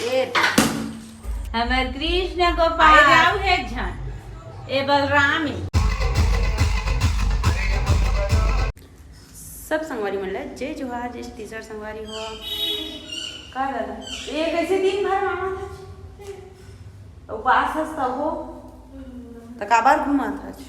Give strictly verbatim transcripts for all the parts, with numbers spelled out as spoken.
ए, हमर कृष्ण गोपाल। अरे, आऊ हे एक झन। ए, बलराम ए। सब संगवारी मन ल जय जोहार, जय छत्तीसगढ़ संगवारी हो। का दादा? ए, कैसे दिन भर मामा था? उपास हस तब हो? त काबर घूमत हस?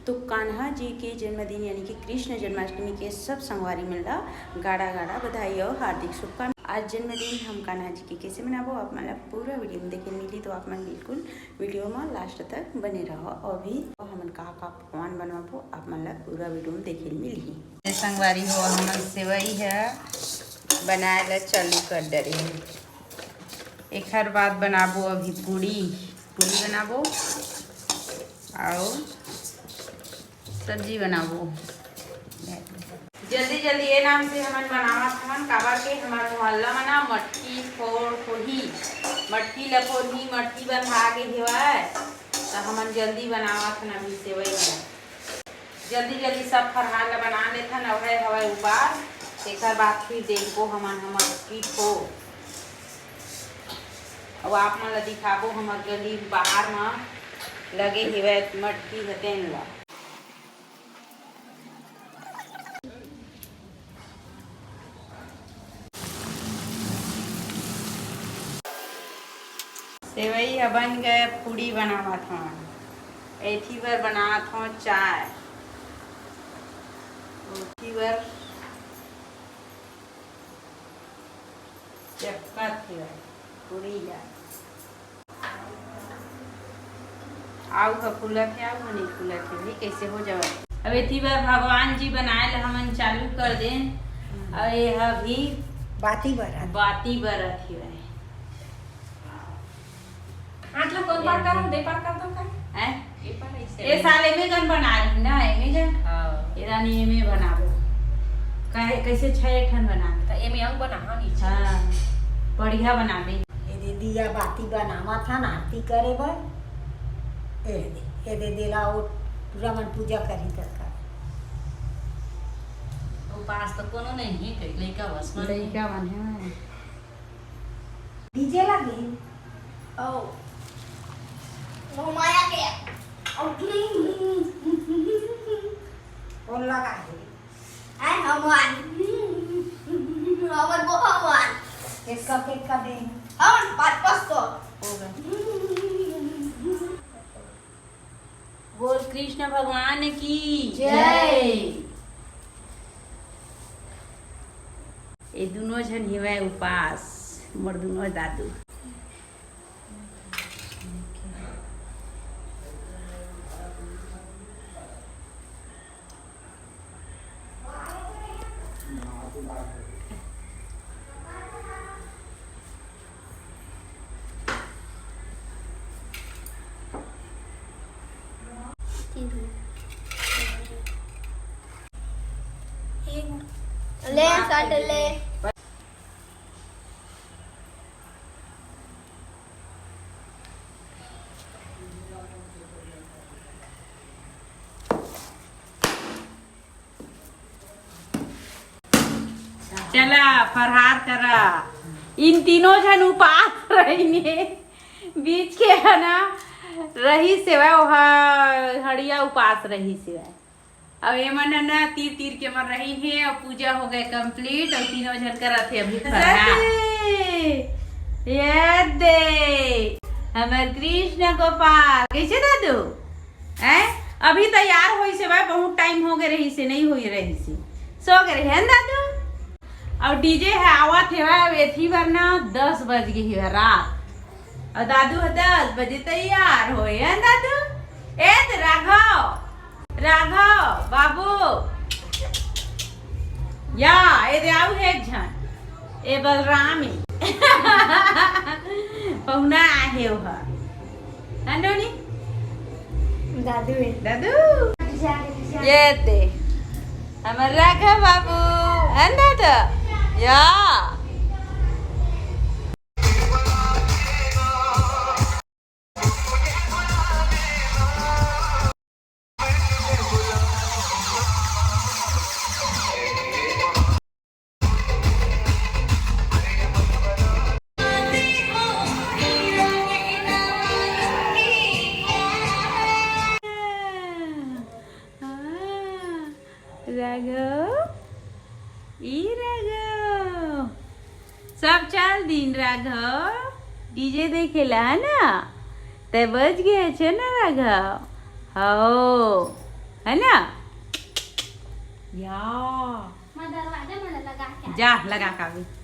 तो कान्हा जी के जन्मदिन यानी कि कृष्ण जन्माष्टमी के सब संगवारी मन ला गाड़ा गाड़ा बधाई और हार्दिक शुभकामना। आज जन्मदिन हम कान्हा जी के कैसे मनाबो, आप मन ला पूरा वीडियो में देखे मिली, तो आप मन बिल्कुल वीडियो में लास्ट तक बने रहो। और भी हमन का का पकवान बनाबो, आप मन ला पूरा वीडियो में देखे मिलही। ए संगवारी हो, हमन सेवई है बनाए ला चालू कर डरे हैं। एखर बाद बनाबो अभी पूड़ी, पूड़ी बनाबो। अउ सब्जी बनाबो। जल्दी जल्दी ये नाम से हमन बनावत हवन, काबर के हमर मोहल्ला म ना मटकी फोड़ होही, मटकी ल फोड़ही, मटकी बंधा गे हेवय, त हमन जल्दी बनावत हन अभी सेवई ल। जल्दी जल्दी सब फरहार ल बना लेथन, अवय हवय उपास, तेकर बाद फिर देखबो हमन हमर मटकी फोड़। अउ आप मन ल दिखाबो, हमर गली बाहर म लगे हेवय मटकी ह, तेन ल। सेवई ह बन गए, पूड़ी बनावत हन। एथी बर बनावत हन चाय, ओथी बर चक्का थी पूड़ी ला। आऊ ह फूलत हे, आऊ ह नहीं फूलत हे भाई, कैसे हो जावत। अब एती बर भगवान जी बनाए ला हमन चालू कर देन। और ये ह भी बाती बरत। बाती बरत ही भाई। हाथ ला कौन पार करूं? दे पार कर दो का? हैं? ये पार ऐसे। ये साले में गन बना रही ना, ये में गन। हाँ। ये रानी ये में बनाबो। काहे, कैसे छह ठन बना? तो ये में अंग बना, हाँ, नीचे। हाँ, बढ़िया बनाबे। ये दे दिया बाती बनावत हन आरती करे बर। ए दे, ए दे देला वो पूरा मन पूजा करही ततका। उपास तो कोनो नहीं है, कई लइका बस मन लइका मन है। डीजे लगे। ओ। वो माया के। ओ। कौन लगा है? आय हमान। हमर बोहमान। केतका, केतका दे? हमन पाँच, पाँच सौ। हो गए। बोल कृष्ण भगवान की जय। ये दोनों झन हिवय उपास, मोर दोनों दादू। ले, सट ले। चला, फरहार करा। इन तीनों झन उपास रहिने, बीच के है ना, रही सेवा, ओहा हड़िया उपास रही सेवा। अब एमन ह ना तीर तीर के मन रही हे, अउ पूजा हो गए complete, अउ तीनों झन करत हे अभी फरहार। ये दे, हमर कृष्ण गोपाल, कैसे दादू? हैं? अभी तैयार होइस हे भाई, बहुत time हो गए रहिस हे, नहीं होई रहिस हे, सो गए रहे हैं दादू। अउ डीजे ह आवत हे भाई, अब एथी बर ना दस बज गए हे रात। अउ दादू ह दस बजे तैयार होए, हैं दादू? ए त राघव, राघव बाबू, या ए दे आऊ हे एक झन, ए बलराम ए। पहुना आहे ओहा, हैं नोनी? दादू ए। दादू। ये दे, हमर राघव बाबू, हैं दादा? या। राघव, ई राघव, सब चल दिन राघव, डीजे देखे ला, है ना? तै बज गए छे ना राघव? हो, है ना? या। मैं दरवाजा में लगा के जा, लगा के आवे।